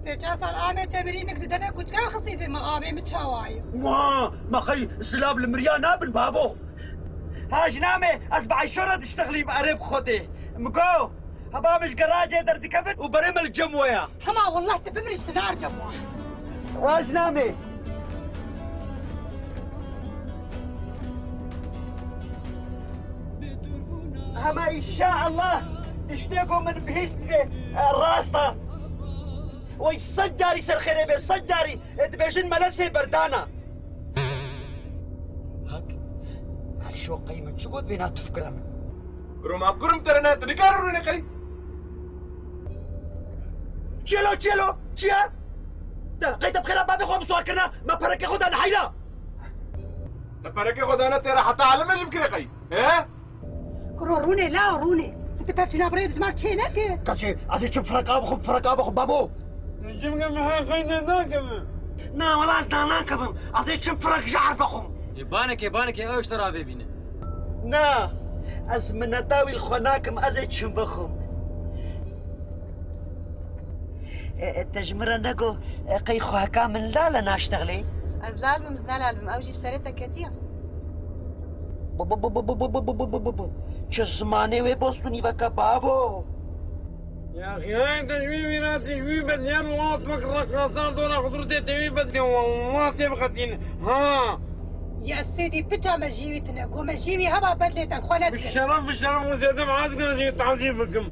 Sê çar sal amê te birî nik di demê kuçkan xistî vê ma amê min çawa ye? Ma, ma xey silav li miriya nabin babo. Ha jina me, ez bi Ayşo re diştexlîm erê bi Xwedê. Mi got, Hema min ji gerajê derdikevin û berê me li cem we ya. Hema wallah tu bimrî ji sinar cem we. Waj namê. Hema înşaallah tiştê ku min bihîst dibê, e, rast e. Wey sed carî ser xêrê bê, sed carî, e, dibêjin melesê berdana. Hak, Ayşo qey min çi got bêna tu fikira min. Roma kurim te re ne, tu nikare rûnê qey. Çêlo, çêlo, çi ye? Te, qey te bi xêra bavê xwe bi siwar kirina, me perekê xwe dane heyra. Te perekê xwe dane têra heta elime jî bikirê qey. He? Kuro rûnê, la rûnê. Tu pevçûna birê dijmar çê neke. Kaçê, ez ê çim fireka bixwim, fireka bixwim, babo. Çimkî min her xeynê nakeve. Na, wela ez na nakevim. Ez ê çim firek ji herf bixwim. Ê banekê, banekê, ew ji te re avê bîne. Na, ez mineta wî li xwe nakim, ez ê çim bixwim. E, e, te ji min re nego, e, qey xweheka min lal e naştexlê? Ez lal bim, ez ne lal bim, ew jî bi serê te ketiye. Bu, bu, bu. Çi zimanê wê bostonî veke bavo? Ya xiyayê te ji wî mîratî ji wî bediyar û wextmek reqasan dora xudurtê te wî bediye, wallah tê biqetîne. Ha! Ya sêdî piça me jî wî tine, go me jî wî heba bedlê te xwe Bi nedike. Şeref, bi şeref, weziyete bi az gina jî tazî bikim.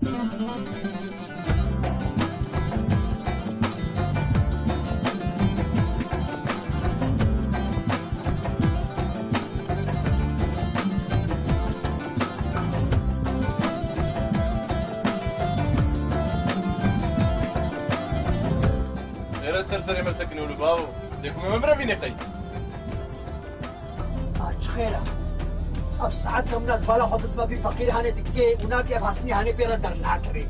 Xêret ser serê me sekinê wilo bavo. Dê ku me bira bînê qey. A çi xêr e? Ev saet ke min ez bala xwe didime vî feqîrê hanê dikê û nakê ev hasinî hanê pê re dernakevê.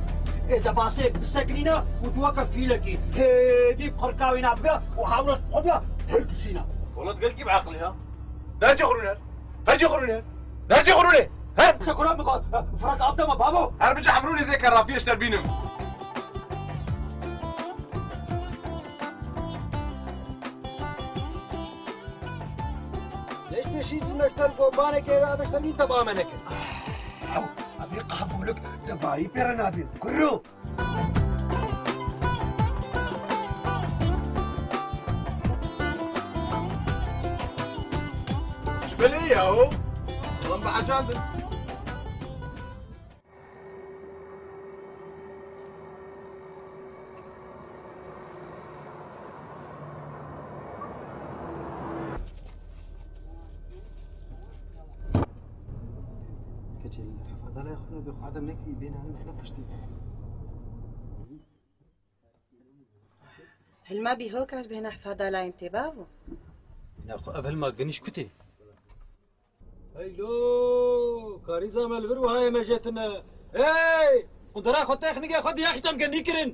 Ê de basê bisekinîne û tu weke fîlekî hêdî bi qirka wî nabigre û hewles xwe bira hilkişîne. Wela tu gelkî bi eqlî ha. Dercê xwe rûne. Dercê xwe rûne. Dercê xwe rûne. He? Sekura min got, firak abdema babo. Her bice hemrûnê zêke rafiyê ji te bînim. Leş meşî ji meşter gobanekê ve meşter nî teba me neke. Ew, ev ê qehbolik de barî pê re nabî. Kuro! Ji belê ya o. Lan bi ecandin. Keçê li refadara xwe bi xwe de mekî bêne min sê piştî. Hilma bî ho kaş bihêne hifada layê min tê bavo. Nexwe ev hilma genîş kutê. Heylo, karîza me li vir wiha yê mejetine. Hey! Qundera xwe texnîke xwe diyaxî te em genî kirin.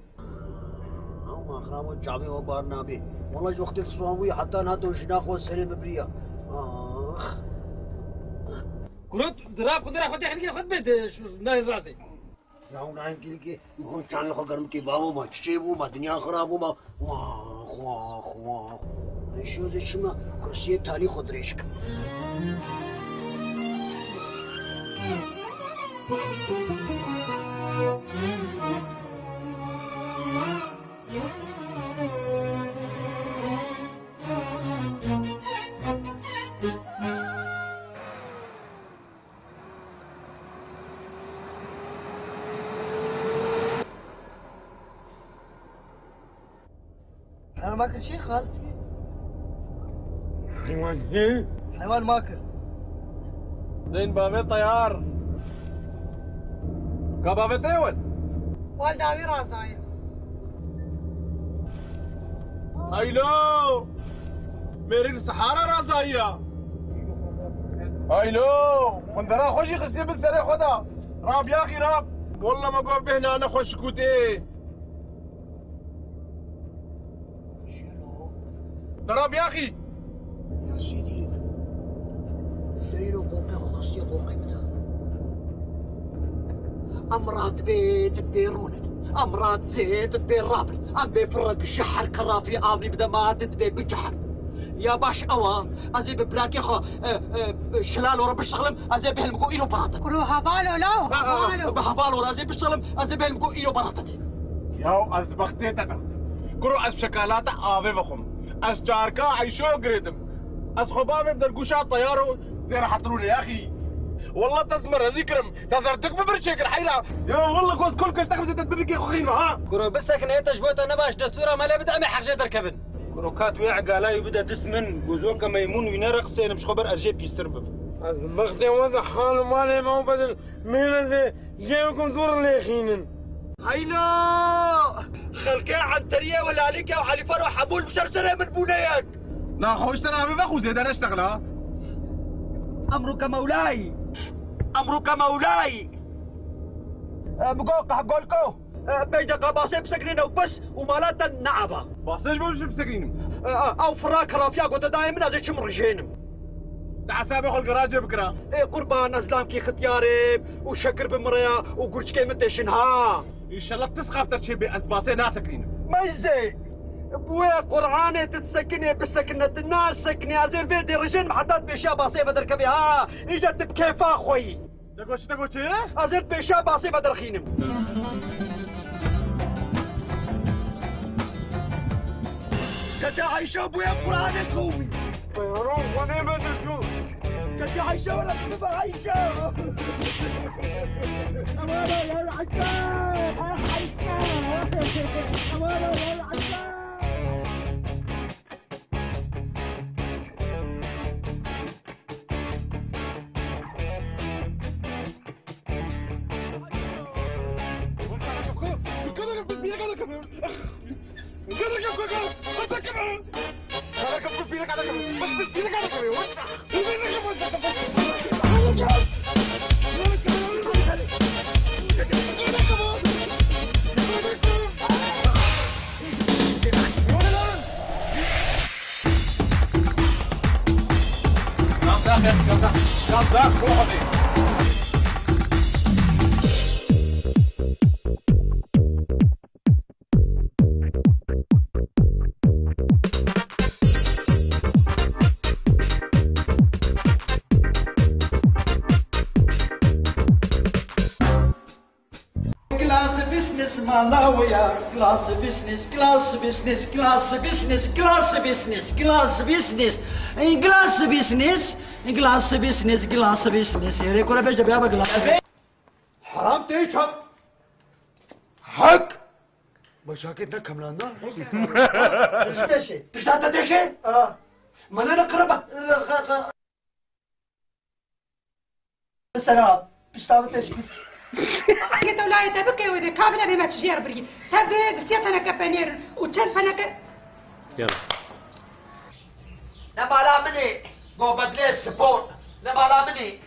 Ama xirabo çavê we bar nabê. Wala ji wextê tu siwan bûyî heta niha to jina xwe serê min biriya. Ax. Kuro, dirab qundera xwe texnîke xwe dibê de şu nayê razê. Ya hûn hengî dikê, hûn çavê xwe germ kê bavo ma, çiçê bû ma, dinya xirab bû ma. Wax, wax, wax. Rêşo zê çima kursiyê talî xwe dirêj kir. Heywan makir çi xal? Heywan çi? Heywan makir. Zeyn bavê teyar. Ka bavê te wen? Wal dawî razayê. Aylo! Mêrik sihara razayiya. Aylo! Xundera xwe jî xistiye bin serê xwe de. Rab yaxî rab. Walla me got bêhna ne xwe şikûtê. Te rab yaxî. Ya sîdî. Deyro qoqê xwe xistiye qoqê min de. Em radibê dibê rûnin. Em radizê dibê rabin. Em bê firek şeher kerafî avnî bide ma dibê bicihir. Ya baş ewa, ez ê bi birakê xwe, e, e, şilalo re bişixlim, ez ê bihêlim ku îro berate. Kuro hevalo law, hevalo. Bi hevalo re ez ê bişixlim, ez ê bihêlim ku îro berate. Yaw ez bextê te de. Kuro ez şekalate avê vexwim. Ez çarka Eyşo girêdim. Ez xwe bavê bi dergûşa teyaro dê rehet rûnê yaxî. Walla te ez me rezî kirim. Te zerdik bi vir çêkir heyra. Ya walla ku ez kol kir te xemse te bibikê xwe xînme ha. Kuro bisekine te ji bo te ne baş destûra me lê bide em ê heqjê derkevin. Kuro kat wê egalayî bide dist min. Gozoka meymûn wî nereqisênim ji xwe ber ez jê pîstir bim. Ez bextê we de hal û malê me û bedil mêne de jê wekû zor lêxînin. Heylo! Xelkê Enteriyê û Lalîke û Elîfero hemû li ser serê min bûne yek. Na xweş te navê vexû zêde neştexla. Emrûke mewlayî. Emrûke mewlayî. E, min got qehgolko. E, peyde qabasê bisekirîne û bes û mala te neaba. Basê ji bo çi bisekirînim? E, e, ew fira kerafiya gote dayê min ez ê çim rijênim. Te hesabê xwe li garajê bikira. Ê qurban ez lamkî xityarê û şekir bi mireya û gurçikê min têşin ha. Înşallah tu sixaf te çê bê ez basê nasekirînim. Meyzê! Bi wê Qur'anê tu disekinê bisekinî, tu nasekinî, ez ê li vê dê rijênim heta tu pêşiya basê ve derkevê ha. Îca tu bi kêfa xwe yî. Te got çi, te got çi? Ez ê pêşiya basê ve derxînim. Keçe Ayşe bûye Qur'anê qewmî. Peyron xwe nêbe dikû. Keçe Ayşe were bibe Ayşe. Aman ya Ayşe. Ayşe. Aman ya Ayşe. Glass business mala we ya. Glass business, glass business, glass business, glass business, glass business, glass business, glass business, glass business. Yere kore beje be glass. Heram tê çap. Hak. Başakê te kemlanda. Tişta te deşe. Tişta te deşe. Aa. Mana ne kıraba. Mesela, pişta bi teşbîs. Yê tewlayê te bike wê de kabine bê me çijêr birî. Te vê disiye teneke penêr û çend peneke. Yalla. Ne mala min e, go bedlê spor. Ne mala min e.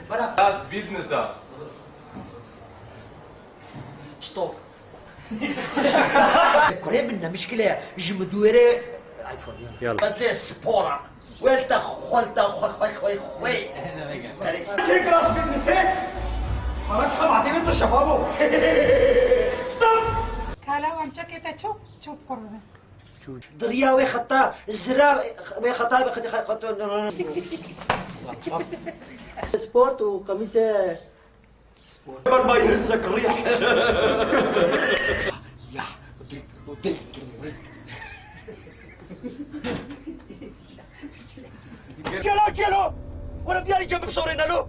Bırak. Das Business a. Stop. Kurê min ne mişkile, ji min duwêre iPhone ya. Yalla. Bedlê spora. Welta xwelta xwe xwe xwe xwe. Çek rast gitmişsin. Bana sabah demin tu şafabo. Stop. Kala wan çekê te çok çok kurun. Diriya wê xeta, zira wê xeta, wê xeta, xeta. Sport û qemîse. Bak, bay hırsek rih. Ya, gelo, gelo. Were biyarî cem bisorê nelo.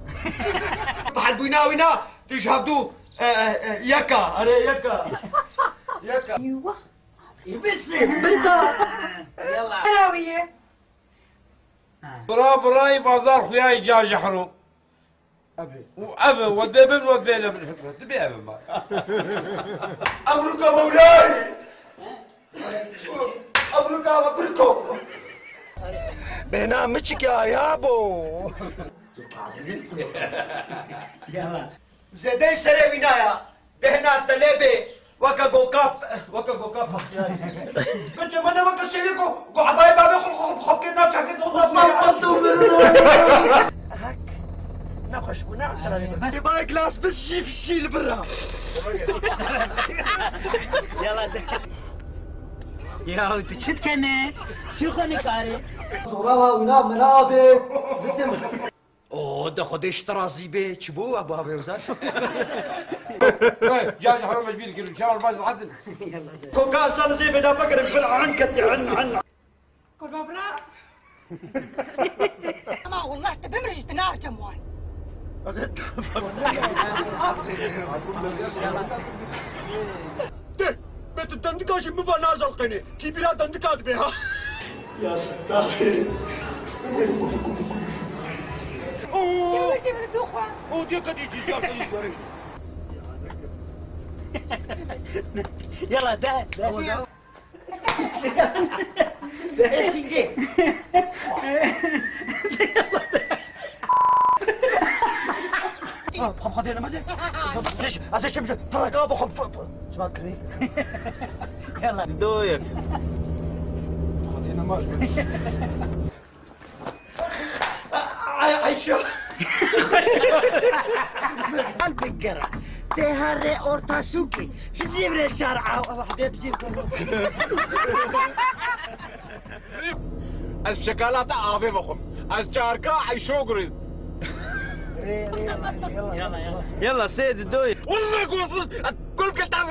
Bahal bûyna wîna, tu ji hevdû, e, e, e, yeka, are yeka. Yeka. Eyvah. Birka. Yalla. Rawiye. Bira birayî bazar xuyayî ca jehro. Ev e. Û ev e, we dê bin, we dê nebin, hikmet, tu bê ev e ma. Emruka mewlay. Emruka ve birko. Bêhna miçik ya, ya bo. Yalla. Zêdeyî serê wîna ya. Dehna telebê, weke gokap, weke gokap. Gotê me ne weke şevê ku, ku ebayê bavê xwe, xwe, xwe kê naçakê de Hak. Nexweş bû, ne esra. Ay, bas. Ê, bayek las biz şîf şî li bir ra. Yala de. Ya, tu çi dikene? Çi xwe nikare? Zora wa wina min abe. Bisim. O, de Xwedê ji te razî be, çi bû we bavê Ozan? Hey, ca ji hewe mecbûr kirin, çawa baş rahat in. Koka Hasan zê bêda pekir, ji bin an ketî, an, an. Kurban bira. Ama wallah te bimrî ji te naçem wan. De, be tu dendika jî min va nazalqêne. Kî bîra dendika dibe ha? Ya Sittahê. Oo! Yavaş yavaş, dur, xwe. O diye kadî cî, car kadî göreyim. Yala de, de. Ê, sîngê. Ha, xwe xwedê nemazê. Ez ê çim ji tereka bixwim. Çima kirî? Yala. Doyek. Xwedê nemaz. Ay, Ayşe. Al bigera. Te herre orta suki. Bizim re şar av, av, av, bizim. Ez şekalata avê vexwim. Ez çarka Ayşo gurin. Re, re, re, yalla, yalla, yalla. Yalla, sê di doy. Wallah, gosuz. Kulke tam.